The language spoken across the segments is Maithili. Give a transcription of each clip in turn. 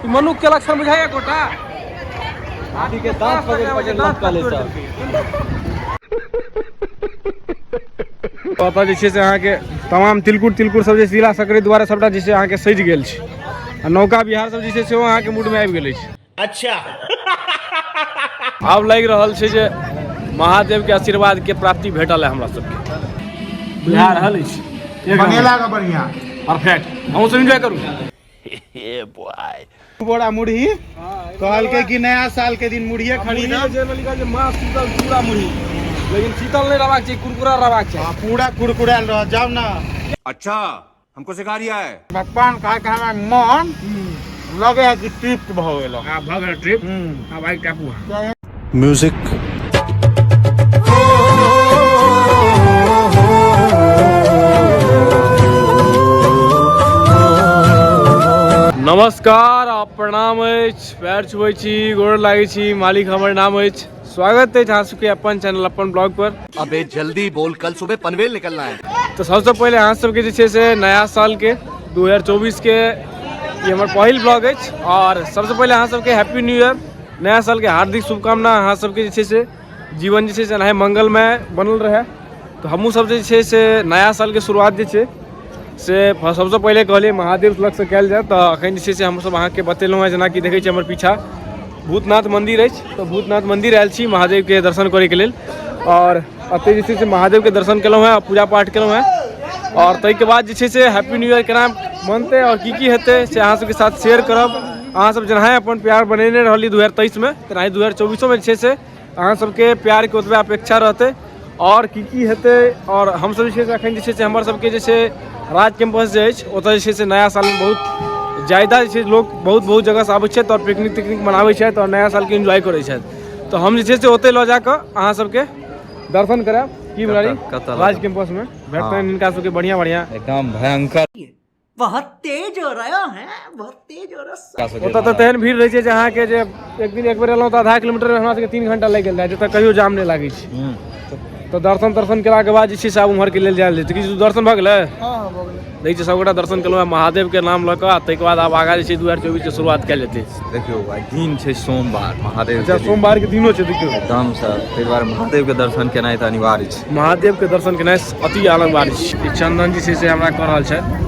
ई मनुख के लक्षण बुझाइया कोटा हाथी के दांत पकड़ पकड़ लटका लेता। ओतऽ जे छै से अहाँके तमाम तिलकुट तिलकुट सब जे तिला सकरे दुआरे सबटा जे छै अहाँके सजि गेल छै आ नौका बिहार सब जे छै सेहो अहाँके मूडमे आबि गेल अछि। अच्छा, आब लागि रहल छै जे महादेव के आशीर्वाद के प्राप्ति भेटल है हमरा सबके, बुझा रहल अछि। बनेला के बढ़िया परफेक्ट, अहूँ सब एंजॉय करू। बोरा मुरही कहलकै कि नया साल के दिन मुरहिए खरीदब। जेमे लिखल छै माँ शीतल चूड़ा मुरही, लेकिन शीतल नहि रहबाक चाही, कुरकुरा रहबाक चाही। हाँ, पूरा कुरकुरायल रह जाउ ना। अच्छा, हमको सिखा रिया है। भगवान खाय के हमरा मन लगे है कि तृप्त भऽ गेल। हाँ, भऽ गेल ट्रिप। आब आइ टापू। म्यूजिक। नमस्कार आ प्रणाम अछि, पैर छुबै छी, गोर लागै छी, मालिक हमर नाम अछि। स्वागत अछि अहाँ सबके अपन चैनल अपन ब्लॉग पर। अबे जल्दी बोल, कल सुबह पनवेल निकलना है। तऽ सबसँ पहिले अहाँ सबके जे छै से नया साल के 2024 के ई हमर पहिल ब्लॉग अछि और सबसँ पहिले अहाँ सबके हैप्पी न्यू ईयर, नया साल के हार्दिक शुभकामना। अहाँ सबके जे छै से जीवन जे छै से एनाहे मंगलमय बनल रहै। तऽ हमहूँ सब जे छै से नया साल के शुरुआत जे छै से सबसँ पहिले कहलियै महादेव लगसँ कयल जाय। तऽ अखन जे छै से हमसब अहाँके बतेलहुँ हेँ, जेनाकि देखै छी हमर पीछा भूतनाथ मन्दिर अछि, तऽ भूतनाथ मन्दिर आयल छी महादेवके दर्शन करैके लेल और एतऽ जे छै से महादेवके दर्शन केलहुँ हेँ, पूजा पाठ केलहुँ हेँ और ताहिके बाद जे छै से हैप्पी न्यू ईयर केना मनतै और की की हेतै से अहाँ सबके साथ शेयर करब। अहाँ सब जेनाहे अपन प्यार बनेने रहली 2023मे, तेनाही 2024मे जे छै से अहाँ सबके प्यारके ओतबे अपेक्षा रहतै और की की हेतै। और हमसब जे छै से अखन जे छै से हमर सबके जे छै राज कैंपस जे अछि ओतऽ जे छै से नया सालमे बहुत ज्यादा जे छै लोक बहुत बहुत जगहसँ आबै छथि और पिकनिक तिकनिक मनाबै छथि और नया सालके एन्जॉय करै छथि। तऽ हम जे छै से ओतहि लऽ जाकऽ अहाँ सबके दर्शन करायब। की मुरारी? कतऽ? राज कैंपसमे भेटतनि हिनका सबके बढ़िआँ बढ़िआँ एकदम भयंकर, बहुत तेज हो रहा है, बहुत तेज हो रहा है। ओतऽ तऽ तेहन भीड़ रहै छै जे अहाँके जे एक दिन एक बेर एलहुँ तऽ आधा किलोमीटर हमरा सबके 3 घंटा लागि गेल रहै, जतऽ कहियो जाम नहि लागै छै। तऽ दर्शन तर्शन केलाके बाद जे छै से आब उम्हरके लेल जायल जेतै। किछु दर्शन भऽ गेलै? देखै छियै सबगोटा दर्शन केलहुँ हेँ महादेवके नाम लऽ कऽ, आ ताहिके बाद आब आगाँ जे छै 2024 के शुरुआत कयल जेतै। देखियौ आइ दिन छै सोमवार, महादेव अच्छा, के दिन। सोमवार के दिनो छै देखियौ एकदम से, ताहि दुआरे महादेव के दर्शन केनाइ तऽ अनिवार्य छै। महादेव के दर्शन केनाइ अति अनिवार्य छै। ई चंदन जे छै से हमरा कऽ रहल छथि।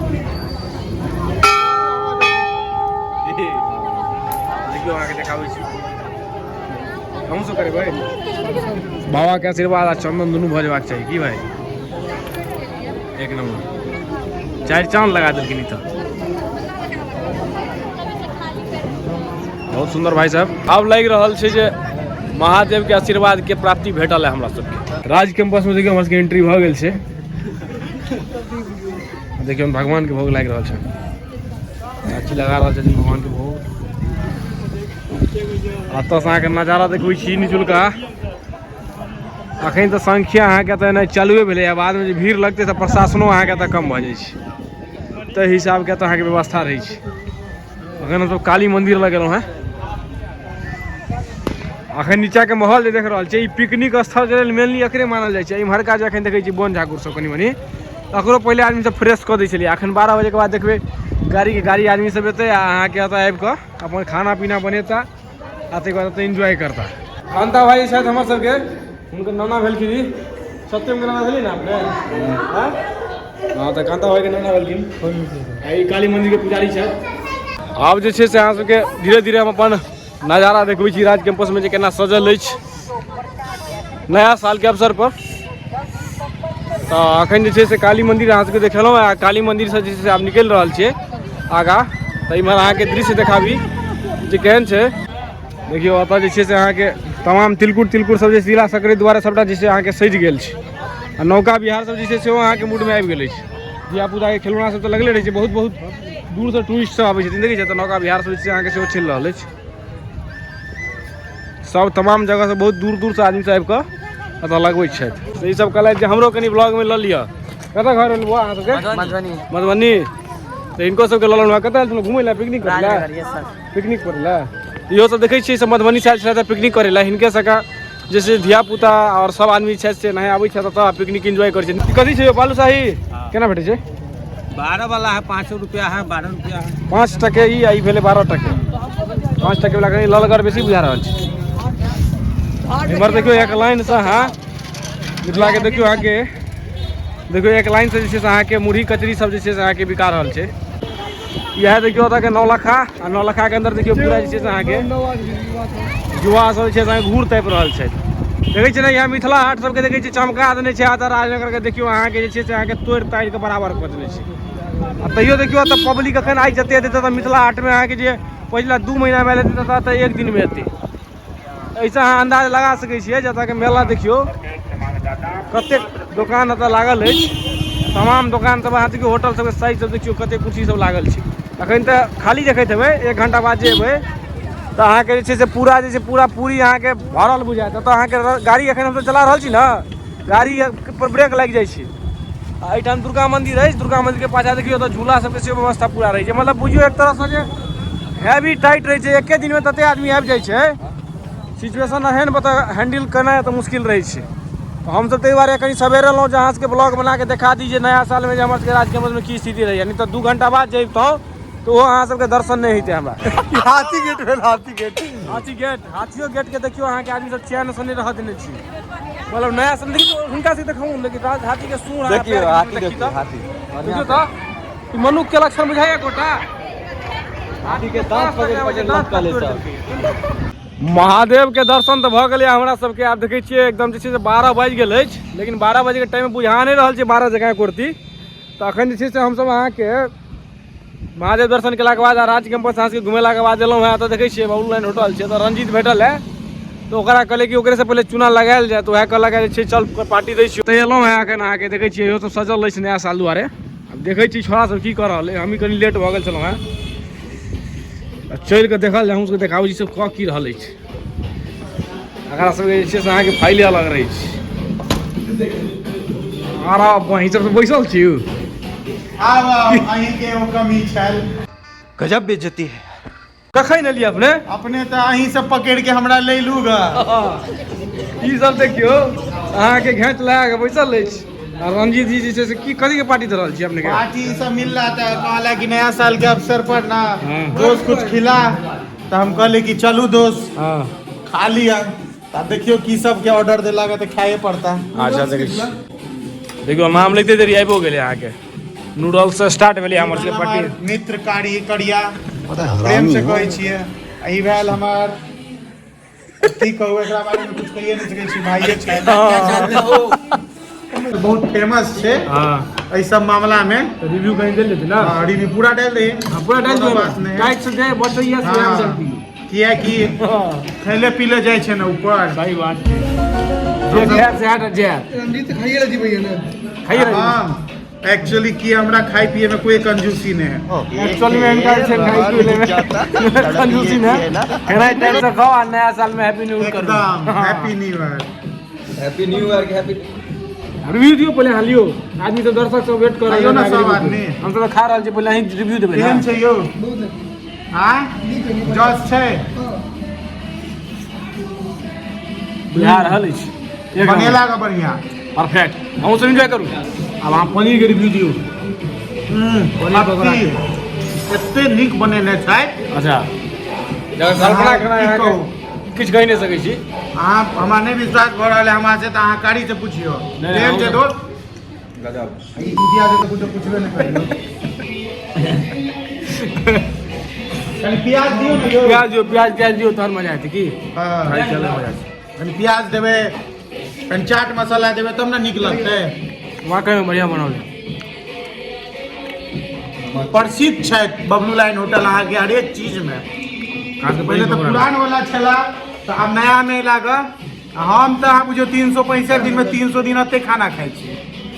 देखियौ अहाँके देखाबै छी, हमहूँ सब करेबै। बाबा के आशीर्वाद आ चंदन दुनू भऽ जेबाक चाही। की भाई, एक नंबर, 4 चांद लगा देलखिन ई तऽ। बहुत सुंदर भाई साहब। आब लागि रहल छै जे महादेव के आशीर्वाद के प्राप्ति भेटल है हमरा सबके। राज कैंपस में देखियौ हमरा सबके एंट्री भऽ गेल छै। देखियौ भगवान के भोग लागि रहल छै, चाची लगा रहल छथिन भगवान के भोग। एतऽ से अहाँके नजारा देखबै छी निचुलका। अखन तऽ संख्या अहाँके तऽ एनाइ चालुए भेलैए, बादमे जे भीड़ लगतै तऽ प्रशासनो अहाँके एतऽ कम भऽ जाइ छै, ताहि हिसाबके एतऽ अहाँके व्यवस्था रहै छै। अखन हमसब काली मन्दिर लग गेलहुँ हेँ। अखन नीचाके माहौल जे देख रहल छियै, ई पिकनिक स्थलके लेल मेनली एकरे मानल जाइ छै। इम्हरका जे अखन देखै छियै बन झाकुर सब कनि मनि, तकरो पहिले आदमी सब फ्रेश कऽ दै छलियै। अखन 12 बजेके बाद देखबै गाड़ीके गाड़ी आदमी सब एतै आ अहाँके एतऽ आबि कऽ अपन खाना पीना बनेता आ ताहिके बाद एतऽ एन्जॉय करता। कांता भाई छथि हमर सबके, हुनकर नाना भेलखिन ई। सत्यम के नाना भेलै ने अपने? हाँ, तऽ कांता भाई के नाना भेलखिन आ ई काली मंदिर के पुजारी छथि। आब जे छै से अहाँ सबके धीरे धीरे हम अपन नजारा देखबै छी राज कैंपस में जे केना सजल अछि नया साल के अवसर पर। तऽ अखन जे छै से काली मंदिर अहाँ सबके देखेलहुँ आ काली मंदिर से जे छै से आब निकलि रहल छियै आगाँ। तऽ इम्हर अहाँके दृश्य देखाबी जे केहन छै। देखियौ ओतऽ जे छै से अहाँके तमाम तिलकुट तिलकुट सब जे तिला सकरे दुआरे सबटा जे छै अहाँके सजि गेल छै आ नौका बिहार सब जे छै सेहो अहाँके मूडमे आबि गेल अछि। धियापुताके खेलौना सब तऽ लगले रहै छै, बहुत बहुत दूरसँ टूरिस्ट सब आबै छथिन। देखै छियै तऽ नौका बिहार सब जे छै अहाँके सेहो चलि रहल अछि। सब तमाम जगहसँ बहुत दूर दूरसँ आदमी सब आबि कऽ एतऽ लगबै छथि। तऽ ई सब कहलथि जे हमरो कनि ब्लॉगमे लऽ लिअ। कतऽ घर भेल बौआ अहाँ सबके? मधुबनी। मधुबनी। तऽ हिनको सबके लऽ लेलहुँ। कतऽ आयल छलहुँ घुमै लए? पिकनिक करै लए? पिकनिक करै लए। इहो सब देखै छियै सब मधुबनी से आयल छलथि पिकनिक करै लए। हिनके सबके जैसे धिया पुता आओर सब आदमी छथि से नहि आबै छथि एतऽ पिकनिक एन्जॉय करै छथिन। कथी छै यौ बालूशाही केना भेटै छै? 12 वाला है 5 रुपया है, 12 रुपया है। 5 टके ई आ ई भेलै 12 टके। 5 टके वाला कनि ललगर बेसी बुझा रहल छै। एम्हर देखियौ एक लाइन से अहाँ मिथिला के देखियौ अहाँके देखियौ एक लाइन से जे छै से अहाँके मुरही कचरी सब जे छै से अहाँके बिका रहल छै। इएह देखियौ ओतऽ के नौलखा, आ नौलखा के अंदर देखियौ पूरा जे छै से अहाँके युवा सब जे छै से अहाँके घूर तापि रहल छै। देखै छियै ने यहाँ मिथिला हाट सबके देखै छियै चमका देने छै, आ तऽ राजनगर के देखियौ अहाँके जे छै से अहाँके तोड़ि ताड़ि के बराबर कऽ देने छै। आ तैयो देखियौ एतऽ पब्लिक एखन आइ जते हेतै ततऽ मिथिला हाटमे अहाँके जे पछिला 2 महीनामे आयल हेतै ततऽ तऽ 1 दिनमे एतै। एहिसँ अहाँ अन्दाज लगा सकै छियै जे एतऽके मेला देखियौ कतेक दोकान एतऽ लागल अछि। तमाम दोकान सब अहाँ देखियौ, होटल सबके साइज सब देखियौ कतेक कुर्सी सब लागल छै। अखन तऽ खाली देखैत हेबै, 1 घंटा बाद जे एबै तऽ अहाँके जे छै से पूरा जे छै पूरा पूरी अहाँके भरल बुझायत। एतऽ अहाँके गाड़ी एखन हमसब चला रहल छी ने, गाड़ी पर ब्रेक लागि जाइ छै। आ एहिठाम दुर्गा मंदिर अछि, दुर्गा मंदिर के पाछा देखियौ तऽ झूला सबके सेहो व्यवस्था पूरा रहै छै। मतलब बुझियौ एक तरहसँ जे हैवी टाइट रहै छै, एके दिनमे तते आदमी आबि जाइ छै, सिचुएशन एहन बता हैंडल केनाइ तऽ मुश्किल रहै छै। तऽ हमसब ताहि दुआरे कनि सवेरे एलहुँ जे अहाँ सबके ब्लॉग बना के देखा दी जे नया सालमे जे हमर सबके राज कैंपसमे की स्थिति रहैए। नहि तऽ 2 घंटा बाद जैबतहुँ तऽ ओहो अहाँ सबके दर्शन नहि होइतै हमरा। हाथी गेट भेल, हाथी गेट, हाथी गेट, हाथियो गेट के देखियौ अहाँके आदमी सब चैन से नहि रहऽ देने छी। मतलब नया साल देखियौ हुनका से देखू, लेकिन हाथी के सूंढ़ अहाँ देखियौ, पैर के हाथी देखी देखियौ, तऽ। हाथी। देखियौ तऽ ई मनुख के लक्षण बुझाइया कोटा। हाथी के दांत पकड़ि पकड़ि लटकल है सब। महादेव के दर्शन तऽ भऽ गेलै हमरा सबके। आब देखै छियै एकदम जे छै से 12 बाजि गेल अछि, लेकिन 12 बजे के टाइम मे बुझा नहि रहल छै 12 जकाँ कुर्ती। तऽ अखन जे छै से हमसब अहाँके महादेव दर्शन केलाके बाद आ राज कैंपस अहाँ सबके घुमेलाके बाद एलहुँ हेँ। तऽ देखै छियै बबलू लाइन होटल छै, तऽ रंजीत भेटल है, तऽ ओकरा कहलियै कि ओकरेसँ पहिले चूना लगायल जाय, तऽ उएह कहलक जे छै चल पार्टी दै छियौ। तऽ एलहुँ हेँ एखन अहाँके देखै छियै इहो सब सजल अछि नया साल दुआरे। आब देखै छी छोड़ा सब की कऽ रहल अइ। हमही कनि लेट भऽ गेल छलहुँ हेँ, आ चलि कऽ देखल जाय, हमहूँ सबके देखाबै छी सब कऽ की रहल अछि। एकरा सबके जे छै से अहाँके फाइले अलग रहै छै। आरा वहीं सबसँ बैसल छी। आब अहीं के एगो कमी छल। गजब बेइज्जती है। कखन एलियै अपने? अपने तऽ अहीं सब पकड़ के हमरा लैलू ग। ई सब देखियौ अहाँके घेंच लगा के बैसल अछि। आ रंजीत जी जे छै से की कथी के पार्टी दऽ रहल छी अपने के? पार्टी सब मिलला तऽ कहला कि नया साल के अवसर पर ना दोस्त कुछ खिला, तऽ हम कहली कि चलू दोस्त खा लिया। तऽ देखियौ की सब के ऑर्डर देला तऽ खाए पड़ता। अच्छा देखै छी, देखियौ नाम लिखते देरी आबिओ गेलै अहाँके। नूडल्स से स्टार्ट भेलै हमर सबके पार्टी। मित्र कारी करिया प्रेम से कहै छियै, ई भेल हमर की कहू एकरा बारे में कुछ कहिए नहीं सकै छी, भाइये छै। बहुत फेमस छै एहि सब मामला में। तो रिव्यू कहीं दे लेते ना? हाँ, रिव्यू पूरा डाल दे। हाँ, पूरा डाल कोनो दे। बात नहीं। टाइट से दे, बचैया से हम सब पी। किया कि खैले पीले जाइ छै ने ऊपर। सही बात। जे खायब से हट जायत। रंजीत खाइए ला जीवैया ने। खाइए ला जीवैया। हाँ, एक्चुअली की हमरा खाय पिए में कोई कंजूसी नहीं है। एक्चुअली में इनका छै खाय पिए में कंजूसी नहीं है। खेनाइ टाइम से खाओ आ नया साल में हैप्पी न्यू ईयर करू। एकदम happy new year. Happy new year के हैप्पी रिव्यू दियो पहिले। हाँ लियो, आदमी सब दर्शक सब वेट कर रहल खाइयो ना छै। सब आदमी। हम सब खा रहल छी, पहिले अहीं रिव्यू देबै ना। केहन छै यौ? हाँ जस छै, बुझा रहल अछि बनेला के बढ़िया परफेक्ट। अहूँ सब एंजॉय करू। आब अहाँ पनीर के रिव्यू दियौ। पनीर पकौड़ा। एते नीक बनेने छै। अच्छा, जकर कल्पना की केनाइ अहाँके कहू? किछु कहि नहि सकै छी। अहाँ हमरा नहि विश्वास भऽ रहल है हमरा से, तऽ अहाँ कारी से पुछियौ। नहीं, केहन छै हम- दोस्त? गजब। ई दुधिया से तऽ कुछो पुछबे नहि करियौ। कनि प्याज दियौ ने यौ। प्याज दियौ, प्याज प्याज दियौ तहन मजा हेतै की? हाँ। खाइ चलै मजा छै। कनि प्याज देबै, कनि चाट मसाला देबै तब ने नीक लगतै। वाकई में बढ़िया बनाओल। प्रसिद्ध छै बबलू लाइन होटल अहाँके हरेक चीज में। पहिले तऽ पुरान वाला छला, तऽ आब नया में एला ग। हम तऽ अहाँ बुझियौ 365 दिन में 300 दिन एते खाना खाइ छी।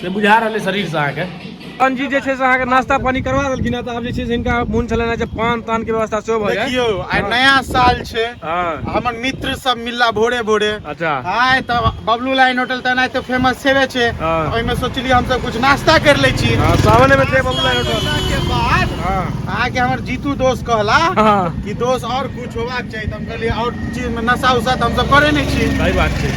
से बुझा रहल शरीर से अहाँके। जी जे छै से अहाँके नाश्ता पानी करवा देलखिन हँ, तऽ आब जे छै से हिनका मोन छलनि जे पान तान के व्यवस्था सेहो भऽ जाय। देखियौ आइ नया साल छै, हमर मित्र सब मिलला भोरे भोरे। अच्छा। आइ तऽ बबलू लाइन होटल तऽ एनाहिते फेमस छेबे छै, ओहिमे सोचलियै हमसब कुछ नाश्ता कर लै छी। सामने में छै बबलू लाइन होटल के बाद अहाँके हमर जीतू दोस्त कहला कि दोस्त और कुछ होबाक चाही, तऽ हम कहलियै और चीज में नशा उशा तऽ हमसब करै नहि छी। सही बात छै।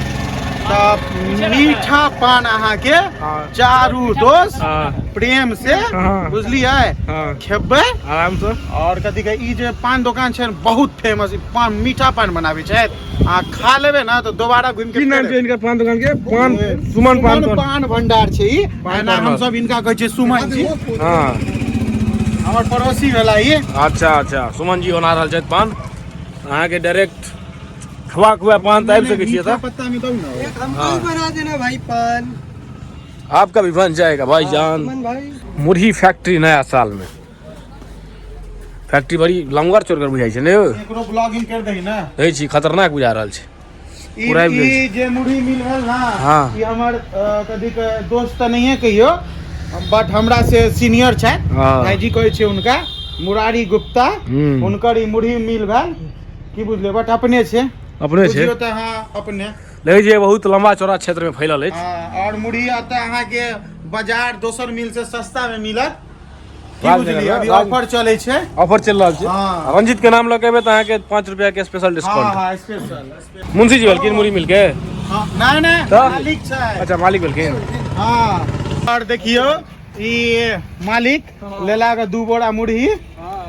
तऽ मीठा पान अहाँके हाँ। चारू दोस्त हाँ। प्रेम से हाँ। बुझलियै हाँ। खेबै। आराम से। और कथी कहै, ई जे पान दोकान छै बहुत फेमस, ई पान मीठा पान बनाबै छथि। अहाँ खा लेबै ने तऽ दोबारा घुमि के की नाम फेर छै इनकर पान दुकान के? पान सुमन पान सुमन पान भंडार छै ई। पान एना भंडार। हमसब हिनका कहै छियै सुमन जी। हाँ। हमर पड़ोसी भेला ई। अच्छा अच्छा, सुमन जी बना रहल छथि पान। अहाँके डायरेक्ट खवा खुआ पान तऽ आबि सकै छियै। मीठा तऽ पत्ता में दऊ ना। एक हमको भी बना देना भाई पान। आपका भी बन जाएगा भाईजान। सुमन भाई। मुरही फैक्ट्री नया साल में फैक्ट्री बड़ी लमगर चोरगर बुझाइ छै ने यौ? एकरो ब्लॉगिंग कर दही ना। देखै छी, खतरनाक बुझा रहल छै। ई पूरा आबि गेल। ई जे मुरही मिल भेल ना, हाँ। ई हमर कथी के दोस्त तऽ नहिए कहियो, बट हमरा से सीनियर छथि। हाँ। भाईजी कहै छै हुनका, मुरारी गुप्ता। हुनकर ई मुरही मिल भेल, की बुझलियै, बट अपने छै। अपने छै। बुझियौ तऽ हाँ अपने। देखै छियै, बहुत लम्बा चौड़ा क्षेत्र में फैलल अछि। हाँ, और मुरही एतऽ अहाँके बाजार दोसर मिल से सस्ता में मिलत, की राजनगर बुझलियै? में? अभी ऑफर चलै छै। ऑफर चलि रहल छै। हाँ। रंजीत के नाम लऽ के एबै तऽ अहाँके 5 रुपया के स्पेशल हाँ। डिस्काउंट। हाँ, स्पेशल। मुंशी जी भेलखिन मुरही मिल के? हाँ, नहि नहि, तऽ? मालिक छै। अच्छा, मालिक भेलखिन। हाँ, और देखियौ ई मालिक लेला के 2 बोरा मुरही,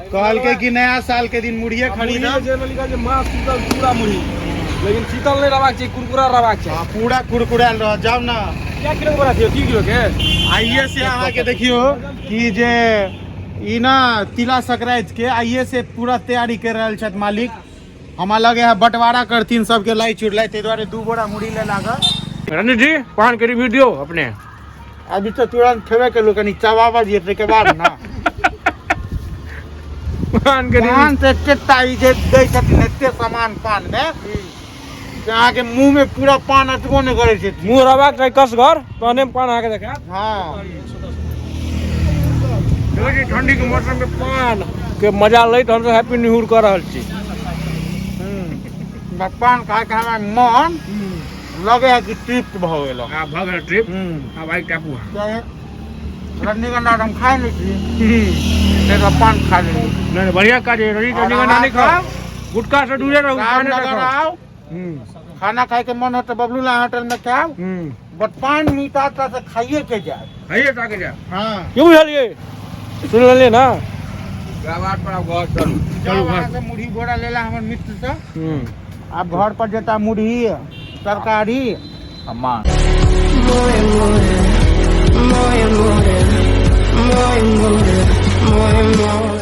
कहलकै कि नया साल के दिन मुरहिए खरीदब। मास शीतल पूरा मुरही, लेकिन शीतल नहि रहबाक चाही, कुरकुरा रहबाक चाही। हाँ, पूरा कुरकुरायल रह जाउ ना। क्या किलो के बोरा छै? 3 किलो के। आइए से अहाँके देखियौ कि जे ई ना तिला संक्रांति के आइए से पूरा तैयारी कर रहल छथि मालिक। हमरा लगे है बंटवारा करथिन सबके लाई चुड़लाई, ताहि दुआरे 2 बोरा मुरही ले लागल। रणजीत जी, पान के रिव्यू दियौ अपने। अभी तऽ तुरंत खेबे केलहुँ, कनि चबाबऽ दिअ ताहिके बाद ना। पान के रिव्यू। पान तऽ एते ताई जे दै छथिन, एते सामान पान मे जे अहाँके मुँह मे पूरा पान अटबो नहि करै छै। मुँह रहबाक चाही कसगर, तहने पान अहाँके देखायत। हाँ। देखै छी, ठंडी के मौसम में पान के मजा लैत हमसब हैप्पी न्यू ईयर कऽ रहल छी। पान खा के हमरा मन लगे है कि तृप्त भऽ गेल। आब भऽ गेल ट्रिप। आब आइ टापू। रजनीगंधा हम खाइ नहि छी, ताहि दुआरे पान खा लेली। नहि नहि, बढ़िया काज है। रजनीगंधा नहि खाउ, गुटखा से दूरे रहू, पाने राजनगर खाउ। आउ, खाना खाय के मन हो तऽ बबलू ला होटल में खाउ, बट पान मीठा से खाइए के जाए। खाइए ताके जाए। हाँ। की बुझलियै? सुनि लेलियै ना? चलू, चलू घर। अहाँके मुरही बोरा लेला हमर मित्र से। आब घर पर जेता मुरही तरकारी। अम्मा। More, more, more, more, more, more.